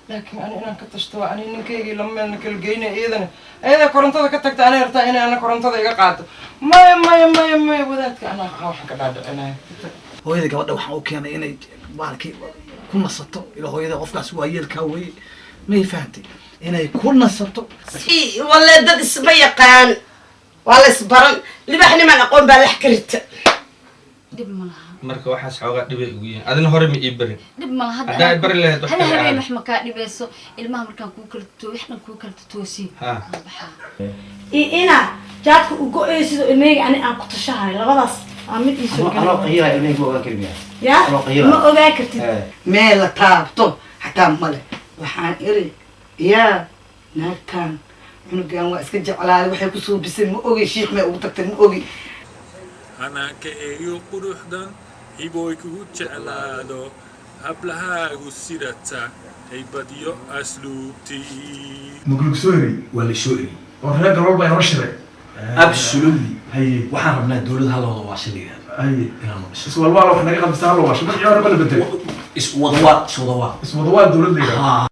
Laakiin ani inaan ka tashto waa ani ninkaygii lama meelna kala geynay. Iyadana ayada korontada ka tagta, anay rabtaa inay ana korontada iga qaado. Maya, maya, maya, maya, wadaadka anaa qaa waxaan ka dhaadhicinaya. Hooyada gabadha waxaan u keenay inay bahalkii ku nasato, ila hooyada qofkaas waa yeelkaa weye, may fahantay? Inay ku nasato. Si walle dad isma yaqaan, waa la isbaran. Libaxnimaan aqoon baa lax ka rita. Dhib ma laha. Marka waxaas xoogaa dhibay ugu yihiin. Adina hore ma ii barin. Dhib ma laha. Haddaa i bari lahayd wax hal kale habeen ahayd. Wax ma kaa dhibayso ilmaha markaan kuu kala wax dhan kuu kala toosiyo. Ha. Aan baxaa. Iyo inaa jaadka u go-ayo sidoo ilmeyga ani aan ku tashahay, labadaas aa mid iisoo anoo galay. Qayilaya ilmahayga ma ogaan kari miya? Ya. Anoo qayilaya. Ma ogaan kartid. Meel la taabto xataa male. Waxaan iri, yaa naagtan cunugan waa iska jeclaaday, waxay ku suubisay ma ogi, shiikh may ugu tagtay ma ogi. Hanaanka eeyo quruxdan hibooy kugu jeclaado, hablahaagu sidata haybadyo asluubtii. Maglug soo erey? Waa la soo eriyey. Oo reer galool baa inoo shiray. Absolutely. Haye. Waxaan rabnaa dowlad hal wada waasha la yidhahdo Haye. inaanu dhiso. Iswalwaal wax naga qabisa, hal waasho magacii hore ma la bedelay? Iswadawaal, iswadawaal. Iswadawaal dowlad la yidhahdo. Haa.